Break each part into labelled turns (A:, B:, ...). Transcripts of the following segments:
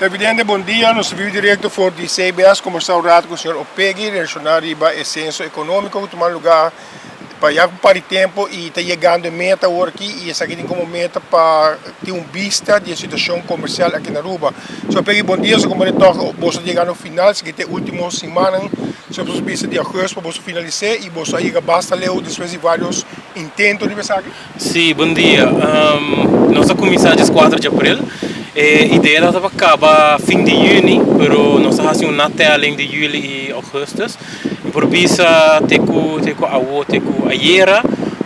A: Televidente, bon dia. Nos vivo directo for di CBS conversa un rato cu señor Upegui relaciona riba e censo economico cu tuma lugar pa ya un par di tempo y ta yegando e meta awor aki y esaki tin como meta pa tin un bista di e situacion comercial aki na Aruba. Señor Upegui, bon dia. So como de toch boso ta yegando final, esaki ta e ultimo simannan, so boso bisa di augustus pa boso finalise y boso a yega basta leu despues di varios intento riba esaki.
B: Sí, bon dia. Nos a kuminsá djes kuater di aprel. E idea tabata pa kaba fin di yüni, pero nos a hasi un natelling di yüli i ougùstùs. Mi por bisa te ku te ku awo, te ku ayera,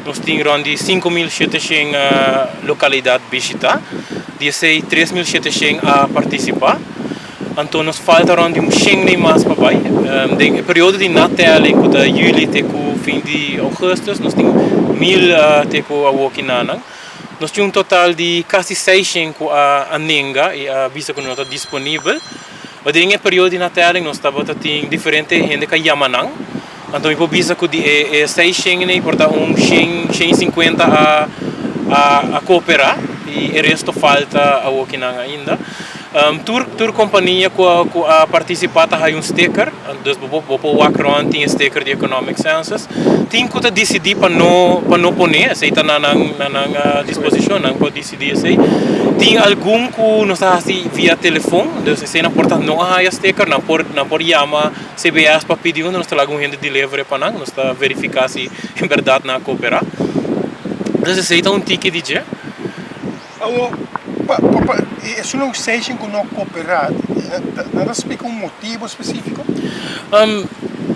B: nos tin rònt di 5700 lokalidat bishitá. Di esei 3700 a partisipá. Anto nos falta rond di un shen lei mas pa bai. Den e periodo di natelling ku ta juli te ku fin di augustus nos tin 1000 te ku awoki nanan. Nos tin un total di kasi 600 ku a nenga i a bisa ku no ta disponibel. Ma den e periodo di natelling nos tabata tin diferente hende ku a yama nan. Anto mi por bisa ku di e 600 ei por ta un shen, 150 a koperá i e resto falta awoki nan ainda. Tur kompania ku a partisipá ta haña un sticker, dus bo por wak rònt tin e sticker di Economic Census. Tin ku ta disidí pa no pa no pone, esei ta na nan na nan disposishon, nan por disidí esei. Tin algun ku nos ta hasi via telefon, dus esei nan por ta no a haña sticker, nan por nan por yama CBS pa pidi unda, nos ta laga un hende deliver e pa nan, nos ta verifiká si en bèrdat nan a koperá. Dus esei ta un tiki di dje.
A: Awor, pa, pa, pa, esun un session ku no koperá, nan ta splika un motibu spesífiko?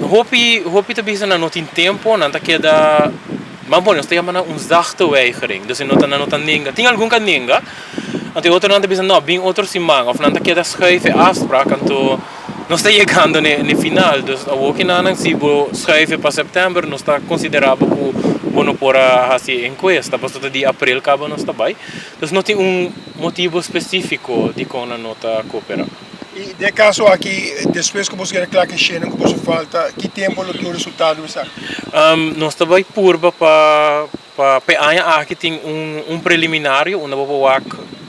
B: Hopi, hopi ta bisa nan no tin tempu, nan ta keda, mas bon, nos ta yama nan un zachte weigering, dus nan no ta nenga. Tin algun ka nenga, anto e otronan ta bisa no, bin otro siman, òf nan ta keda schuif e afsprak, anto nos ta yegando n'e final, dus awor ki nan si bo schuif e pa sèptèmber nos ta konsiderá bo ku bo no por a hasi e enkuesta, pasobra ta di aprel kaba nos ta bai. Dus no tin un motibu spesífiko dikon nan no ta kooperá.
A: I den e kaso aki, despues ku boso keda kla ku e shenen ku boso falta, ki tempu lo tin un resultado di esaki?
B: Nos ta bai purba pa Pa e aña aki tin un preliminario unda bo por wak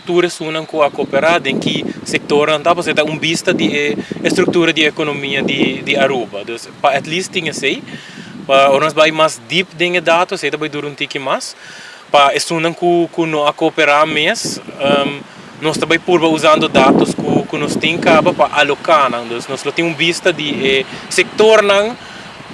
B: tur esunnan ku a koperá den ki sektornan ta pasobra ta un bista di e struktura di ekonomia di Aruba. Dus pa at least tin esei. Pa ora nos bai mas dip den e dato esei ta bai dura un tiki mas. Pa esunnan ku no a koperá mes nos ta bai purba usando datos ku nos tin kaba pa aloká nan. Dus nos lo tin un bista di e sektornan.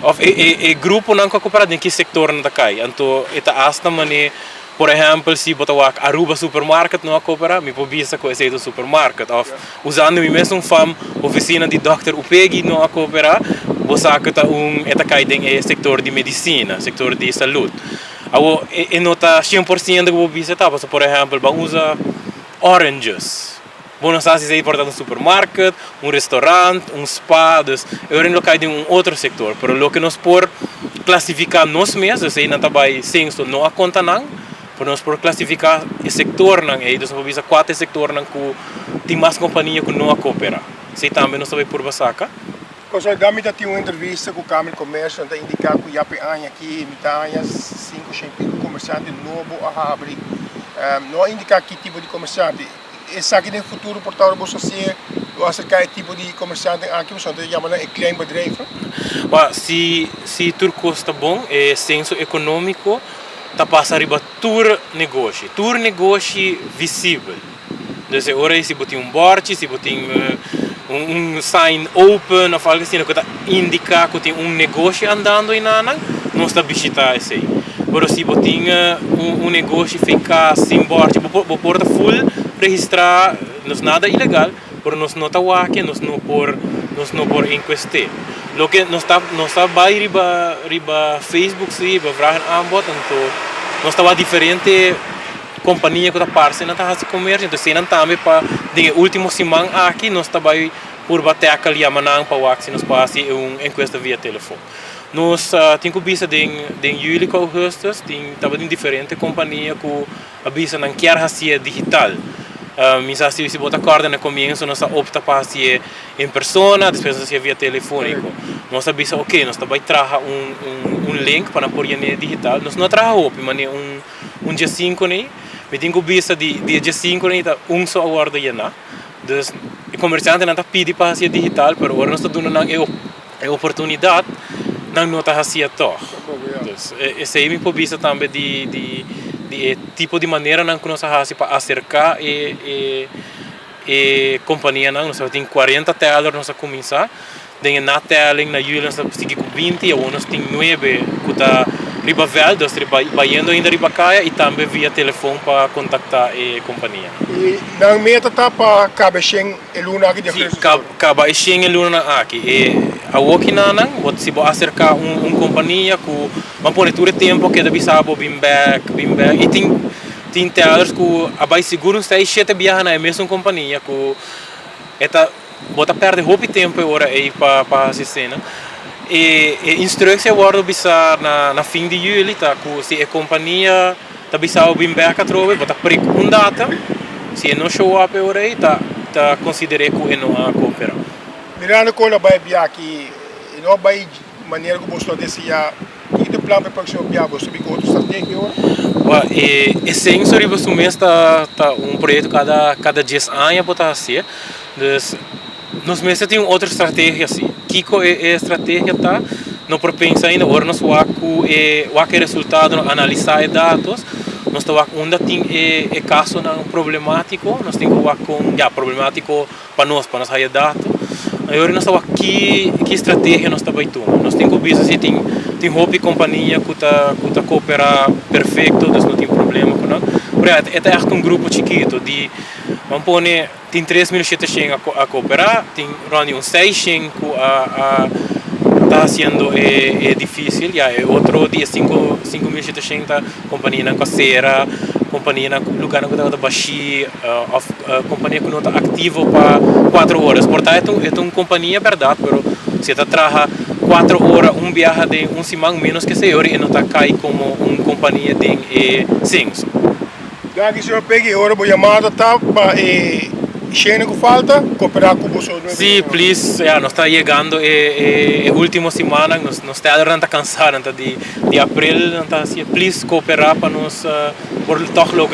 B: Of e gruponan ku a koperá den ki sektor nan ta kai. Anto e ta asta manera, por ehèmpel, si bo ta wak Aruba Supermarket no a koperá, mi por bisa ku esei ta un supermarket. Òf usando mi mesun fam, ofisina di dòkter Upegui no a koperá, bo sa ku ta un e ta kai den e sektor di medisina, sektor di salud. Awor e no ta 100% ku bo bisa ta, pasobra por ehèmpel bo a usa oranges. Bo no sa si esei por ta un supermarket, un restaurant, un spa, dus e ora lo kai den un otro sektor. Pero loke nos por klasifiká nos mes, dus ei nan ta bai senso no a konta nan, pero nos por klasifiká e sektornan ei, dus nos por bisa kua ta e sektornan ku tin mas kompania ku no a koperá. Esei tambe nos ta bai purba saka.
A: Kòrsou, mi ta tin un entrevista ku Kamer di Komersio, nan ta indiká ku ya pa e aña aki, mitá aña, 500 i piku komersiante nobo a habri. No a indiká ki tipo di komersiante. Esaki den futuro por ta ora boso hacié lo acerca e tipo di comercianten aki boso ta yama nan e klein bedrijven?
B: Ba, si si tur cos ta bon e censo economico ta pasa riba tur negoshi, tur negoshi visibel. Dus e ora ei si bo tin un borchi, si bo tin un sign open of algo asina cu ta indica cu tin un negoshi andando enanan, nos ta bishita esey. Pero si bo tin un negoshi fin cas sin borchi, bo por ta full registra, no es nada ilegal, pero nos no ta wak nos no por nos no por encueste. Loke nos ta nos ta bay riba riba Facebook si, riba vraag en aanbod, anto nos ta wak diferente compania cu ta parce nan ta haci comercio, entonces esey nan tambe pa den e ultimo siman aki nos ta bay purba tackle yama nan pa wak si nos por haci un encuesta via telefon. Nos tin ku bisa den den juli ku augustus tin tabatin diferente kompania ku a bisa nan kier hasié digital. Mi sa si bo ta kòrda na komienso nos a opta pa hasié en persona despues nos a hasié via telefóniko. Nos a bisa oke nos ta bai traha un un link pa nan por yen'é digital. Nos no a traha hopi manera un un 15 nei. Mi tin ku bisa di di e 15 nei ta un so a wòrdu yená. Dus Comerciantenan ta pidi pa hasi digital, pero ora nos ta duna nan e oportunidad, nan no ta hasi toch. Dus esey mi por bisa tambe di e tipo di maneranan cu nos a hasi pa acerca e companianan. Nos tin 40 teller, nos a cuminsa. Den natelling na juli nos sigui cu 20 y awor nos tin 9 cu ta riba veld, dus riba bayendo ainda riba caya y tambe via telefon pa contacta e compania.
A: Y nan meta ta pa caba 100 e luna aki di
B: Si, caba e 100 e luna aki. E awor cu nan, bo si bo acerca un compania cu ban pone tur e tempo cu ta bisa bo bin back, bin back. Y tin tellers cu a bay sigur un 6, 7 biaha na e mesun compania cu e ta bo ta perde hopi tempo ora ey pa asisti. E instructie wordo bisa na fin di juli ta cu si e compania ta bisa bin back atrobe, bo ta prik un data, si e no show up ora ey, ta considera cu e no a coopera.
A: Mirando con a bay biaha aki, no a bay manera cu bo a desea, kico ta e plan pa e proximo biaha? Bo ta cu otro strategia awor?
B: Well, e censo riba su mes ta un proyecto cada 10 aña por ta hasi. Dus nos mes tin otro strategia asina. Kico e strategia ta? No por pensa ainda, ora nos wak cu e wak e resultado, analisa e datos, nos ta wak unda tin e casonan problematico, nos tin cu wak con, ja, problematico pa nos haya dato. Awor nos ta wak ki strategia nos ta bay tuma. Nos tin cu bisa si tin hopi compania cu ta coopera perfecto, dus no tin problema cu nan. Pero e ta echt un grupo chikito di, ban pone, tin 3.700 a coopera, tin rond un 600 cu a ta haciendo e dificil, ja, e otro di 5 5.700 ta companianan cu cera, companianan lugarnan cu ta bashi of compania cu no ta activo pa 4 ora. Por ta e un compania, berdad, pero si ta traha 4 ora un biaha den un siman, menos cu 6 ora, e no ta cay como un compania den e censo.
A: Danki, señor Peggy. Ora bo yamada ta pa e 100 cu falta, coopera cu bo.
B: Si, please, ja, nos ta yegando e ultimo siman, nos ta ta cansa, ta di april, ta asina, please coopera pa nos por toch logra.